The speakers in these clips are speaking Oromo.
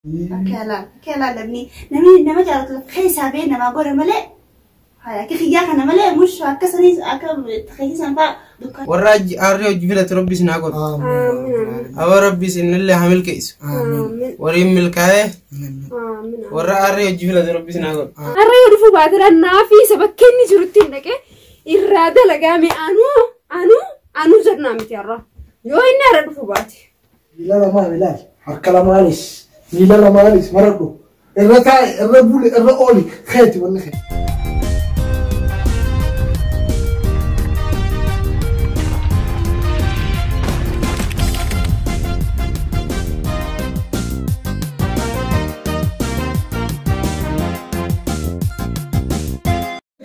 Akka ilaal namni nama jaalatu keessaa bee namaa godha malee akka kiyyaa kana malee mush akka saniis akka keessan fa'aa dukkan. Warra aarree hojii filatu rabbi isin haa godhu. Aboo rabbi isinillee haa milkeessu. Warri hin milkaa'ee warra aarree hojii filatu rabbi isin haa godhu. Har'a yoo dhufu baatira naafi isa bakka inni jirutti hin dhaqee irraa dalagaame anuu anuu anuu jedhnaa miti har'a. Yoo inni har'a dhufu baate. Miila lamaan ilaali. Harka lamaanis miila lamaanis maradhu. Irra taa'i, irra buli, irra ooli. Keeti wanni kee.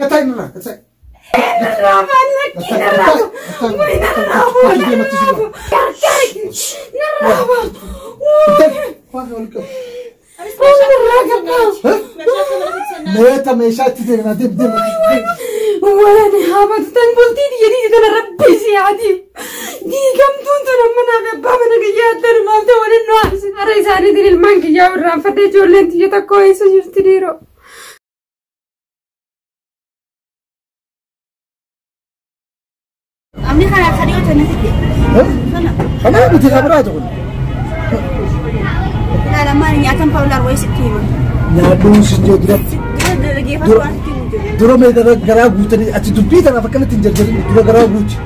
Gataa inni irraa, gataa. Narraa lakkii narraa narraa narraa Meeta meeshaa itti deemna deem deem. Waan haabatu tan bultii diyyanii tana rabbi si yaadiif. Diigamtuun tun amma naaf abbaa mana kiyyaa addan maal ta'u waliin nu aarsi. Har'a isaaniitiin ilmaan kiyyaa irraanfadhee ijoolleen tiyya tokko eessa jirti dhiiroo. Amni kana kan yoo ta'e fitte. Kana Kana miti kan biraatu kun. ilaala maali nyaatan paawulaar wayii sitti hima. Nyaadhuun si jee dura. Dura dalageeffatu waan sitti himu jiru. Dura mee garaa guutanii ati dubbii tanaaf akkanatti hin jarjarin dura garaa guuti.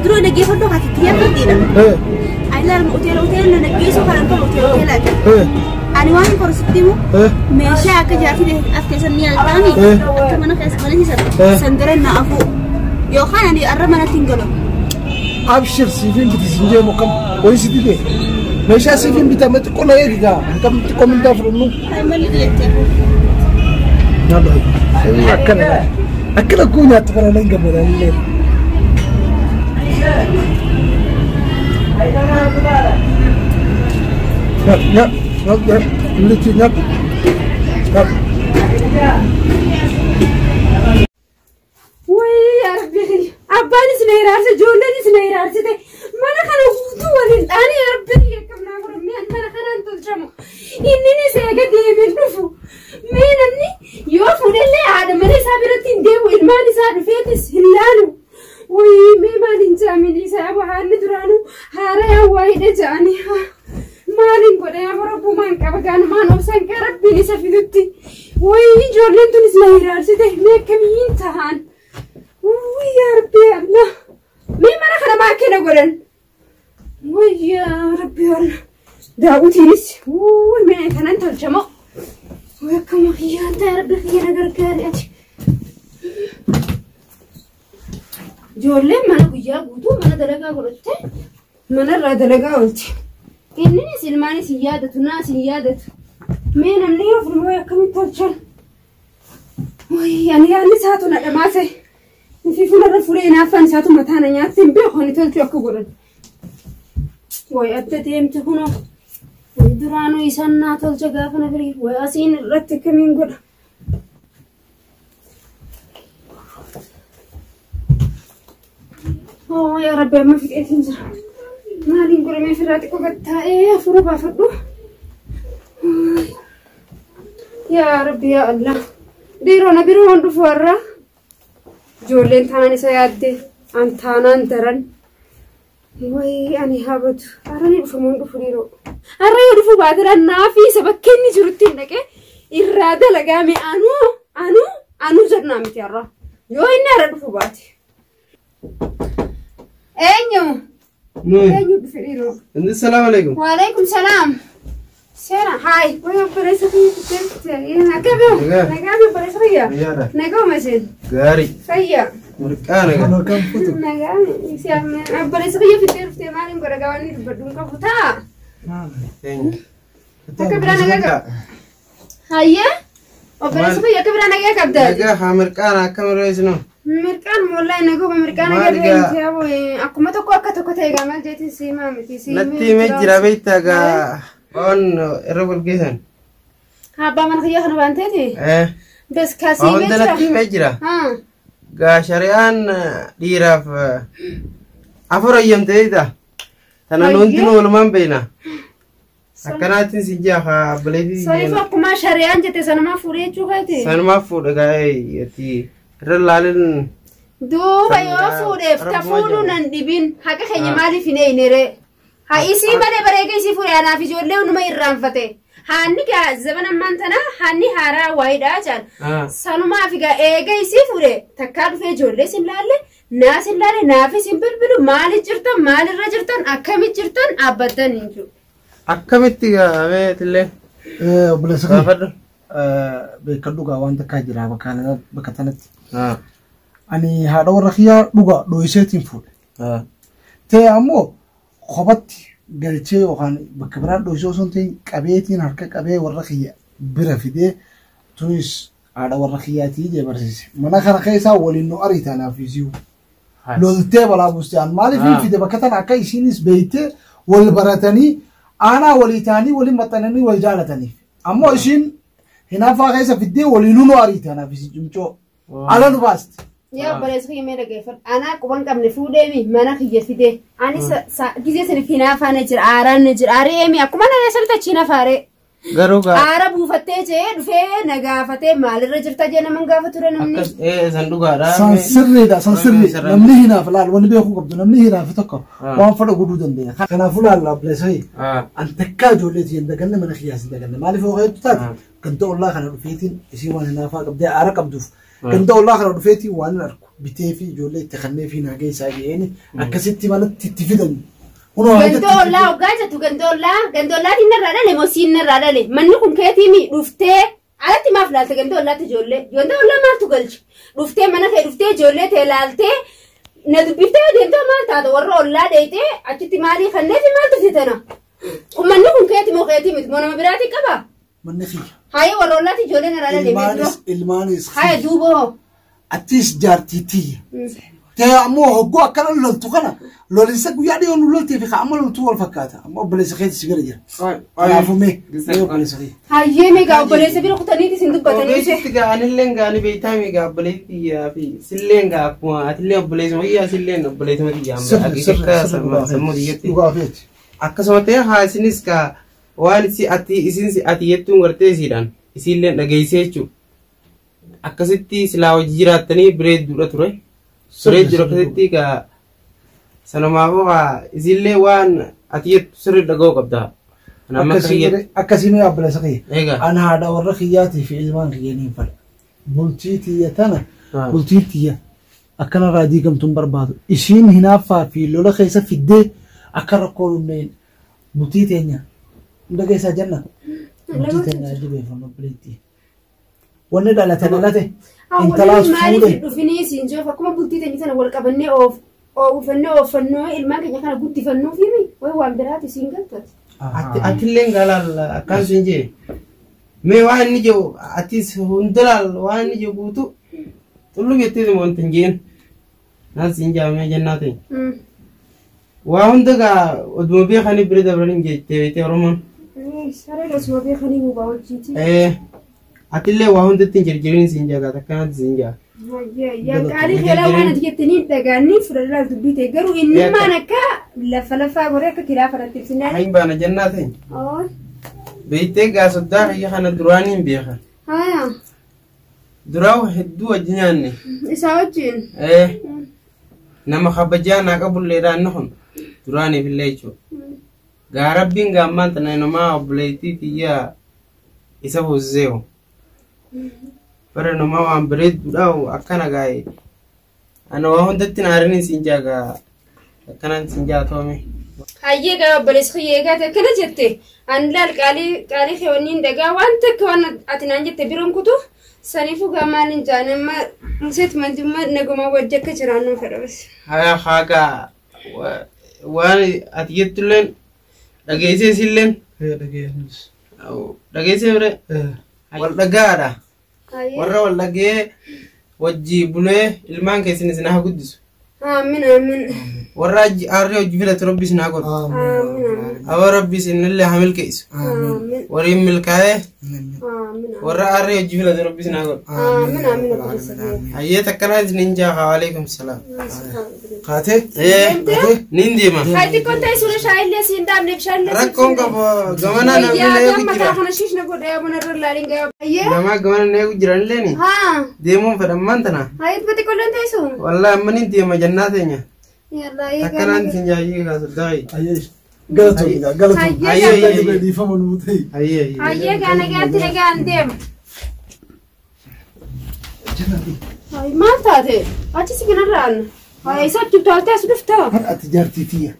Dura dhaggeeffadhu ati tiyya firdiidha. Ani ilaalma hoteela hoteela na geessu kan tolu hoteela hoteelaati. Ani waan hin sitti himu meeshaa akka jaartii as keessan ni altaani akka mana keessa mana keessan san na afuu yookaan ani arra manatti hin galu. Abshir siifin biti sin jee mokkam wayii si dide. Meeshaa siifin bitame xiqqoo na eegi gaa akkam xiqqoo mindaa fudhannu. Malli jettee. Nyaadhu akkana akkana kuu nyaattu kana nan gammada illee. Nyaadhu nyaadhu nyaadhu nyaadhu nyaadhu nyaadhu. Wayii yaa rabbi abbaanis na iraarse ijoolleenis na iraarsite mana kana guutuu waliin dhaanii yaa rabbi akkam naa godhan mee mana kanaan tolchamu inninis eega deemeen dhufu mee namni yoo fuudhellee haadha mana isaa biratti hin deemu ilmaan isaa dhufeetis hin laalu. Wayii mee maal hin jaamin isaa haalli duraanuu haara yaa waayidha ja'anii maaliin godhe yaa rabbumaan qaba gaanumaan obsaan qaa rabbiin isa fidutti. Wayii ijoolleen tunis na iraarsite mee akkamiin tahaan. Wuy yaa rabbi Allah. Mee mana kana maa akkana godhan? Wuy yaa rabbi Allah. Daawwitiinis wuy mee kanan tolchamo. Wuy akkama kiyyaan ta'e rabbi kiyya na gargaari ati. Ijoolleen mana guyyaa guutuu mana dalagaa godhatte manarraa dalagaa oolti. Inninis ilmaanis hin yaadatu naas hin yaadatu. Mee namni yoo fuudhu akkamitti tolchan? Wuy ani yaadni isaatu na dhamaase. Fi fuularra fuudhee hinaaffaan isaatu mataa na nyaatte hin beeku ani tolchuu akka godhan. Way adda deemte kunoo. Way duraanuu isaan naa tolcha gaafa na firii. Way asiin irratti akkamiin godha. Oo yaa rabbi amma fixeetiin jira. Maaliin godhamee ofirraa xiqqoo gad taa'ee hafuura baafadhu. Yaa rabbi yaa Allah. Dhiiroo na biroo waan dhufu har'a. Ijoolleen taanaan isa yaadde an taanaan daran. Wayii ani haabatu. Har'a ni dhufu moo hin dhufu dhiiroo. Har'a yoo dhufu baatira naafi isa bakka inni jirutti hin dhaqee irraa dalagaame anuu anuu anuu jedhnaa miti har'a. Yoo inni har'a dhufu baate. Eenyu? Nuyi. Eenyu dhufe dhiiroo? Inni salaamu alaikum. Waalaikum salaam. Seera haay. Wayii obboleessa kiyya fiddeetti. Akka beeku. Nagaa. Nagaa fi obboleessa kiyya. Fayyaadha. Nagaa uummateen. Gaarii. Fayyaa. Mirqaana gaa. Kan fuutu. Nagaa obboleessa kiyya fiddee dhuftee maaliin godha gaa wanni dubbadhu hin qabu ta'a. Akka biraa nagaa qaba. Hayyee. Obboleessa kiyya akka biraa nagaa qabda. Nagaa haa mirqaana akkam irra isinoo. Mirqaan moollaa nagaa mirqaan Maal nagaa gaa? deemtee aboo akkuma tokko akka tokko ta'e gaa maal jeetiin siimaa miti. Natti himee jira beektaa gaa waan irra wal geessan. Abbaa mana kiyya kana waan ta'eeti. Bes kaasii Waan hunda natti himee jira. Haa. Gaa shari'aan dhiiraaf afur hayyamteedha. Tana nu hundinuu walumaan beekna. Akkanaatiin si jaa haa obboleettii. Saniif akkuma shari'aan jette sanumaa fuudhee jechuu keeti. Sanumaa fuudha gaa'ee ati irra laalin. Duuba yoo fuudheef ta fuudhuu nan dhibin haqa keenya maaliif hin eeyne ree? Haa isii malee bareega isii fuudhe anaaf ijoollee numa irraanfate. Haanni gaa zaman ammaan tana haanni haaraa waayidhaa jaal. Sanumaaf egaa eega isii fuudhe takkaa dhufee ijoollee sin laalle naas hin laalle naafis hin bilbilu maali jirtan maalirra jirtan akkamit jirtan dhaabbattan hin jiru. Akkamitti gaafee illee. Obboleessa Gaafadhu. Beekadhu gaa waan takkaa jira bakka tanatti. Ani haadha warra kiyyaa dhugaa dho'iseetiin fuudhe. Ta'e ammoo kophatti galchee yookaan bakka biraa dho'isee osoo hin ta'in qabeetiin harka qabee warra kiyya bira fidee tunis haadha warra kiyyaatii jee barsiise. Mana kana keessaa waliin nu ariitaa naaf isiu. Loltee balaa buustee an maaliif hin fide bakka tana akka isiinis beeytee wal baratanii aanaa walii ta'anii waliin maxxananii wal jaalataniif. Ammoo isiin hinaaffaa keessa fiddee waliin nu ariitaa naaf isii cimcoo. Ala nu baaste. Yaa obboleessa kiyya mee dhaggeeffadhu. Anaa quban qabne fuudheemi mana kiyya fide. Ani gizee saniif hinaafaana jira aaraan jira areemi akkuma na sirta achi hinafaare. Garuu gaa. Aara buufattee jee dhufee na gaafatee maalirra jirta jee naman gaafa ture namni. Akkas san dhugaadha. San sirriidha san sirrii namni hinaaf laal wanni beekuu qabdu namni hinaaf tokko waan fedha godhuu danda'a. Kanaafuu laal obboleessa kiyya. An takkaa ijoolleetii hin daganne mana kiyyaas hin daganne maaliif yoo hedduu taate ganda ollaa kana dhufeetiin isii waan hinaafaa qabdee aara qabduuf ganda ollaa kana dhufeetiin waan hin argu bitee fi ijoollee itti kannee fi naagee isaa ga'een akkasitti manatti itti fidan. Ganda ollaa hoggaa jettu ganda ollaa ganda ollaatiin narraa dhale moo siin narraa dhale manni kun keetiimi dhuftee alatti maaf laalte ganda ollaatti ijoollee ganda ollaa maaltu galche dhuftee mana kee dhuftee ijoollee tee laaltee na dubbiftee deemtee maal taata warra ollaa dheeytee achitti maalii kannee fi maaltu fitana manni kun keeti moo keetii miti moo nama biraati qaba. Manni kiyya. Haye warra ollaatti ijoollee narraa dhale Ilmaanis ilmaanis. Haye duuba hoo. Attis jaartii tiyya. Ta'e ammoo hoggoo akkana loltu kana lolinsa guyyaa dhiyoo nu loltee fi amma loltuu wal fakkaata. Amma obboleessa keetti si gara jira. Kanaafuu mee mee obboleessa kee. Hayyee mee gaa obboleessa bira kutaniiti isin dubbatanii. Obboleessitti gaa anillee gaa ni beektaa mee gaa obboleetti fi silleen gaa akkuma atillee obboleessuma kiyyaa silleen obboleessuma kiyyaa Sirri sirri sirri sammuu kiyyatti. dhugaa feeti. Akkasuma ta'e haa isinis gaa waan isi ati isin ati jettuun gartee isiidhaan isiillee dhageessee jechuudha. Akkasitti silaa hojii jiraattanii bireedduudha ture. Bareedduu akkasitti gaa sanumaafuu haa isiillee waan ati jettu sirri dhaga'uu qabda. Akkasii mee obboleessa kiyya. Egaa. An haadha warra kiyyaatii fi ilmaan kiyya ni fadha. Bultii tiyya tana bultii tiyya akkanarraa diigamtuun barbaadu. Isiin hinaaffaa fi lola keessa fiddee akka rakkoo dhumneen bultii teenya hunda keessaa jenna. Bultii teenya jabeeffannu obboleettii. Wanni dhalate dhalate intalaas Maaliif fuudhe. dhufinii siin jiru akkuma bultii teenya sana wal qabannee oofannee oofannoo ilmaan keenya kana guddifannuu fi wayi waan biraati siin galtati. Atillee gaa laal akkaan siin jee. Mee waan inni jiru atis hunda laal waan inni jiru guutuu xullu jettee wanta hin jeen. Naan siin jaamee jennaa ta'e. Waa hunda gaa oduma beekanii bira dabranii jettee beektee Oromoon. Sareen osuma beekanii gubaa wajjiiti. Atillee waa hundatti hin jirjirin siin jaa akkanatti siin jaa. Yaa qaalii keelaa waan ati jettanii dhagaanii fudhadhaa dubbii ta'e garuu inni maan akka lafa lafaa goree akka kiraa fudhatte ibsinaa. Hayin baana jennaa ta'e. Beektee gaa soddaa kiyya kana duraanii hin beekan. Haya. Duraa hedduu wajji nyaanne. Isaa wajjin. Nama kabajaa naa qabulleedhaan inni kun duraaniif illee jechuudha. Gaa rabbiin gaa ammaan tana namaa obboleettii tiyyaa isa fuusiseewu. Bara namaa waan bareedduudha akkana gaa'e. Ana waa hundatti naarinin siin jaa gaa akkanaan siin jaa toome. Hayyee gaa obboleessa kiyya eegaa akkana jette ani laal qaalii qaalii keewwanniin dhagaa waan takka waan ati naan jette biroon kutu saniifuu gaa maal hin jaan amma museet manjummaa nagumaa wajji akka jiraannu fedha bas. Haya haagaa waan ati jettulleen dhageessee silleen dhageessee bire wal dhagaadha. Warra wal dhagee wajji bulee ilmaan keessan isin haa guddisu. Amiin amiin. Warra aarree hojii filatu rabbi isin haa godhu. Amiin Aba rabbi isinillee haa milkeessu. amiin. Warri milkaa'ee Amiin warra aarree hojii filatu rabbi isin haa godhu. amiin amiin obboleessa kiyya. Hayyee takkanaa isinin jaa waalaikum salaam. Kaatee? Nin deema. Hay xiqqoon ta'e suura shaayillee siin dhaabne bishaanillee siin Rakkoon qaba gamanaa namni na Wayyaa eegu mataa jira. kana shiishna godhe buna irra laaliin gaya. Hayyee. Namaa gamana na eegu jiran illeeni. Haa. Deemuun fedhan tana. Hayyee dhibba xiqqoon ta'e sun. Wallahi amma nin deema jannaa teenya. Yallaa Takkanaan isin jaayyee kaasu daayi. Ayyee. Galatoomii galatoomii. Hayyee. Hayyee dhiifama nuu ta'e. Hayyee hayyee. Hayyee gaa nagaatti nagaan deema. Hayi maal taate? Achi si kanarraan. Hayi isa achi utaaltee as dhuftaa? Har ati jaartii tiyya.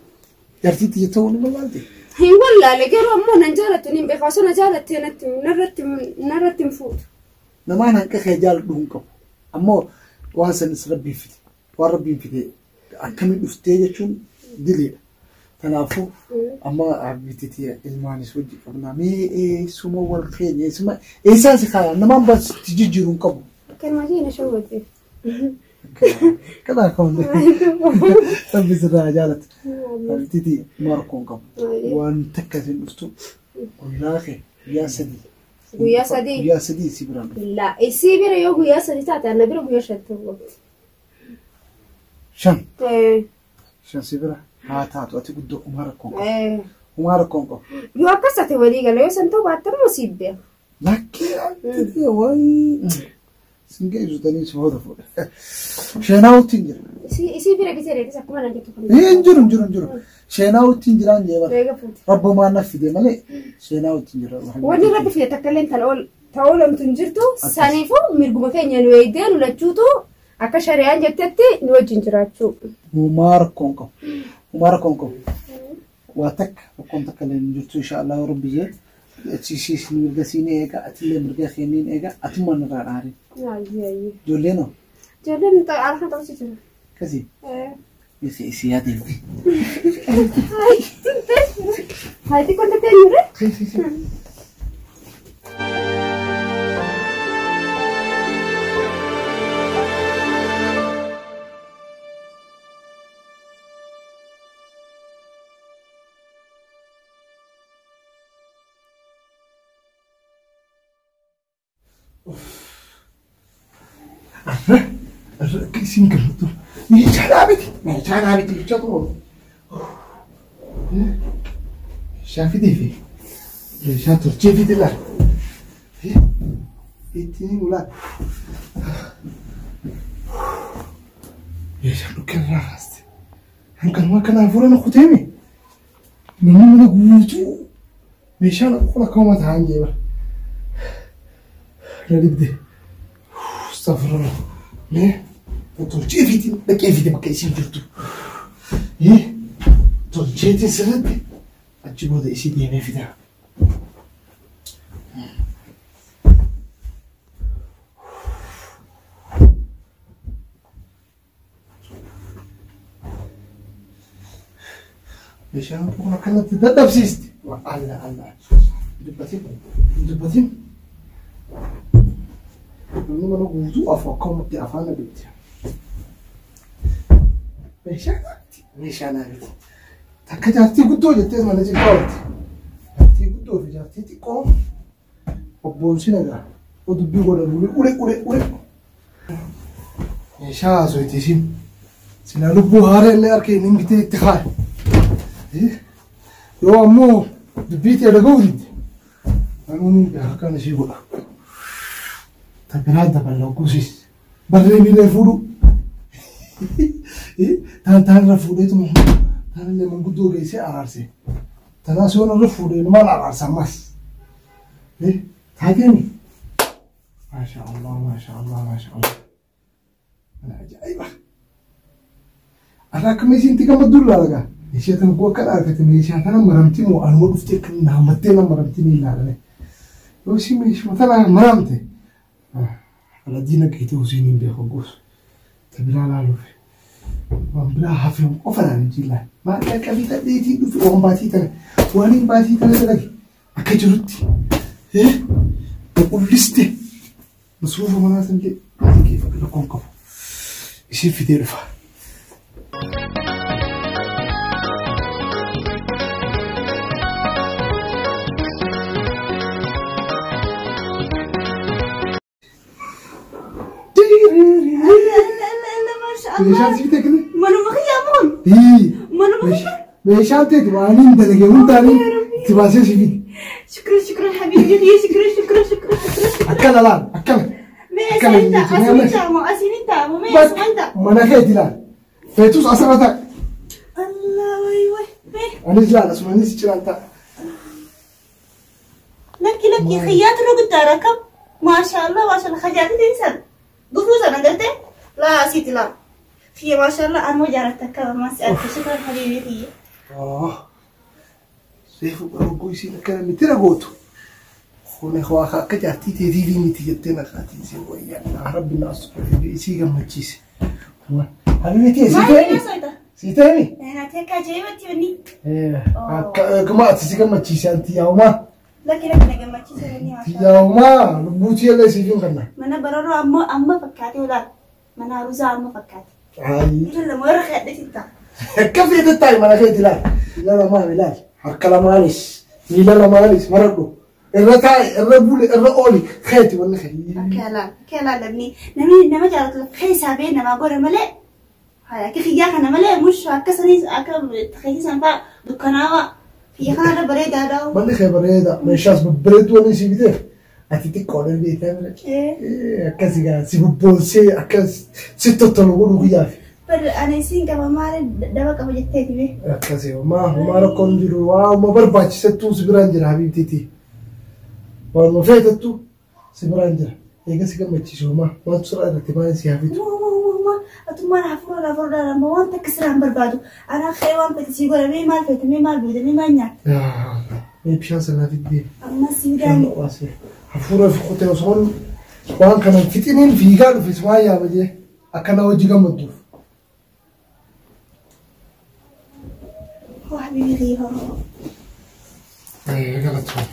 Jaartii tiyya ta'uu ni barbaadde. Hin wallaale garuu ammoo nan jaalattu niin beekaa osoo na jaalattee natti narratti narratti hin fuutu. Namaan hanqa kee jaaladhu hin qabu. Ammoo waan sanis rabbiin fide. Waan rabbiin fide akkamiin dhuftee jechuun diliidha. Kanaafuu amma abbiitti tiyya ilmaanis hojii qabna. Mee eessuma wal keenya eessuma eessaan si kaayaa namaan baasitti jijjiiruu hin qabu. Akkanuma jee na shawwate. Kanaa kan rabbi sirraa jaalatu. Abbiitti tiyya maal rakkoon qabu. Waan takka isin dhuftu guyyaa kee guyyaa sadii. Guyyaa sadii. Guyyaa sadii si biraan dhufu. La isii bira yoo guyyaa sadii taate anna bira guyyaa shan ta'u. Shan. Shan si bira haa taatu ati guddoo homaa rakkoon qabu. Homaa rakkoon qabu. Yoo akkas taate walii gala yoo san ta'u baatte immoo siif beeka. Lakkee ati waan sin geessu tanii si hooda fuudha. Sheenaawutti hin jira. Isii bira gisee reetis akkuma nan jettu kun. Hin jiru hin jiru hin jiru. Sheenaawutti hin jiraan jee bara. Reega fuute. Rabbumaan na fide malee sheenaawutti hin jira. Wanni rabbi fide takka illee tan ol ta'oolamtu hin jirtu saniifuu mirguma keenya nu eegdee nu lachuutu akka shari'aan jettetti nu wajjin jiraachuu. Homaa rakkoon qabu. Homaa rakkoon qabu. Waa takka rakkoon takka illee hin jirtu insha Allah rabbi jee. Achiisiis mirga siin eega atillee mirga keeniin eega atummaan irraa dhaarin. Ayyee. Ijoolleen hoo Ijoolleen harka ta'usi jira. akkasii isi isi yaadeemti. Hayi xiqqoon tattee jirre. Arra isin gammadu. Meeshaa dhaabiti. Meeshaa dhaabiti jecha tokko. Meeshaa fidee fi meeshaa tolchee fide laal. Ittiin ulaa. Meeshaa dhukkee irraa kaaste. Hanqanuma akkanaa fuula na kuteemi. Namni mana guutuu meeshaa na qola akka uumaa ta'an jee bara. Na dhibde. Astagfirullah. Mee tolchee fiitiin dhaqee fiite bakka isiin jirtu. Tolcheetiin sirriitti achi booda isii deemee fida. Meeshaan kun akkanatti dadhabsiisti. Allah Allah. Dubbatin dubbatin. Namni mana guutuu afu akkamatti afaan na dhibdi. Meeshaa naabiti. Meeshaa naabiti. Takka jaartii guddoo jettee mana xiqqoo oolte. Jaartii guddoo fi jaartii xiqqoo obboonsi nagaa. O dubbii godhan ule ule ule ule. Meeshaa haasoyti isin. Silaa lubbuu haara illee harka inni bitee itti kaa'e. Yoo ammoo dubbii ta'e dhaga'uu didde. Namoonni harkaan ishii godha. Tabiraa dabala guusis. Barree miilee fuudhu. Taan taan irra fuudheetuma taan illee manguddoo geessee araarse. Tanaas yoo irra fuudhee maal araarsa ammas. Taateemi. Maasha Allah maasha Allah maasha Allah. Mana ajaa'iba. Arra akkama isiin itti gammaddu ilaala Meeshaa tana koo akka argate meeshaa tana maramti moo anuma dhuftee kan naammattee na maramti ni ilaalame. Yoo ishii meeshaa tana maramte. Ala diina keetii osoo hin beeku gosa. Tabiraa laaluuf. Waan biraa hafee qofa naan hin jillaan. Maallaqa bitadheetii dhufe waan baatii tana. Waan hin baatii tana dalage akka jirutti. Qulliste. Masruufa manaa san jedhe maatii kee rakkoon qabu. Isheen fidee dhufa. Meeshaan si bitee kine? Manuma kiyyaa muun. Hii. Manuma kiyyaa. Meeshaan teeti waan hin dalagee hundaanii itti baasee si fide. Shukran shukran habiibi shukran shukran shukran shukran. Akkana laal akkana. Mee Akkana asiin ta'a jechuun asiin ta'a moo asiin ta'a moo mee asumaan ta'a. Mana keeti laal. Feetus asirra ta'a. Allah way way. Mee Anis laal asumanis cinaan ta'a. Lakki lakki xiyyaatu irra guddaadha akkam. Maashaallah maashaallah hajaati teessan. Gufuu sana gartee laa asiiti laa. Xiyya maashaallah anuma jaalatta akka ammas arge shukran habiibi xiyya. Seefu barogoo isiin akkana miti ragootu. Kun waa akka jaartii teetiifii miti jettee naqaatiin si wayyaa. Rabbi naas isii gammachiise. Habiibiti si Maal ta'e soita? si ta'e Naatee akka ajaa'ibatti wanni. akka gama ati si gammachiise anti yaa'umaa Lakki lakki na gammachiise wanni maashaallah. yaa'umaa lubbuutii illee siif hin kenna. Mana bararoo ammoo amma fakkaate olaal. Mana haruusaa amma fakkaate. Ayi. Irra lama warra kadhate ta'a. Akka feete taa'i mana keeti ilaal. Miila lamaan ilaal. Harka lamaanis miila lamaanis maradhu. Irra taa'i irra buli irra ooli keeti wanni keeti. Akka ilaal akka ilaal namni namni nama jaalatu keessaa bee namaa godha malee. Akka xiyyaa kana malee mush akka saniis akka xiyyisan fa'a dukkanaawaa xiyya kanarra bareedaadha. Manni kee bareeda meeshaas babbareedduu wanni si biteef ati xiqqoodha beektaa bira. Akkasi gaa si bobboonsee akkas si tottolu godhu guyyaaf. Bari ani isiin qaba maali daba qaba jetteeti bee. Akkasi homaa homaa rakkoon jiru waa homa barbaachisettuu si biraan jira habiibtiiti. Waan feetettu si biraan jira. Eega si gammachiisu homaa maaltu sirraa irratti maal si hafitu. Uma atummaan hafuura hafuura amma waan takka sirraan barbaadu. Anaa kee waan fete sii godha mee maal fete mee maal beekte mee maal nyaatte. Mee bishaan sanaa fiddee. Amma sii daani. Hafuura fi qotee osoo waan kana fixiniin fiigaa dhufe waan yaaba jee akkana hojii gammadduuf. Hoo habiibi hoo. Galatoon.